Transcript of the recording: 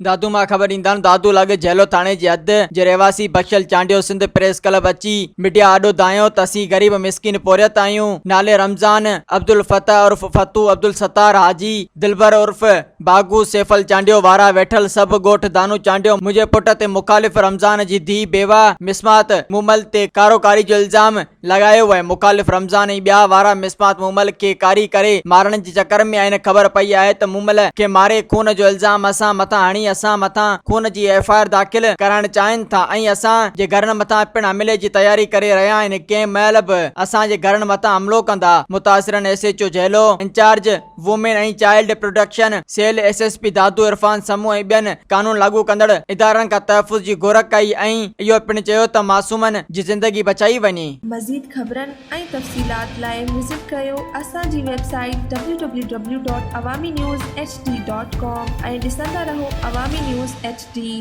دادو مان خبر ڏيندا آهن دادو لڳ جهلو ٿاڻي جي حد جي رهواسي بخشل چانڊيو سنڌ پريس ڪلب اچي ميڊيا آڏو دانهيو ته اسين غريب مسڪين پورهيت آهيون نالي رمضان عبدالفتح عرف فتو عبدالستار حاجي دلبر عرف باغو سيفل چانڊيو وارا ويٺل سڀ ڳوٺ دانو چانڊيو منهنجي پٽ تي مخالف رمضان جي ڌيء بيواهه مسمات مومل تي ڪاروڪاري جو الزام لڳايو ويو مخالف رمضان ۽ ٻيا وارا مسمات مومل کي ڪاري ڪري مارڻ جي چڪر ۾ آهن خبر پئي آهي ته مومل کي ماري خون جو الزام اسان مٿان هڻي اسان مٿان خون جي ايف I R داخل ڪرائڻ چاهين ٿا ۽ اسان جي گهرن مٿان پڻ حملي جي تياري ڪري رهيا آهن ڪنهن مهل به اسان جي گهرن مٿان حملو ڪندا متاثرن S H O Jhelo incharge women ۽ child protection cell S S P Dadu Irfan Samoon ۽ ٻين قانون لاڳو ڪندڙ ادارن کان تحفظ جي گهر ڪئي ۽ اهو پڻ چيو ته معصومن جي زندگي بچائي وڃي. مزيد خبرن ۽ تفصيلات لاء وزٽ ڪريو اسان جي website W W W dot Awami news H D dot com ۽ ڏسندا رهو عوامي نيوز ايڇ ڊي.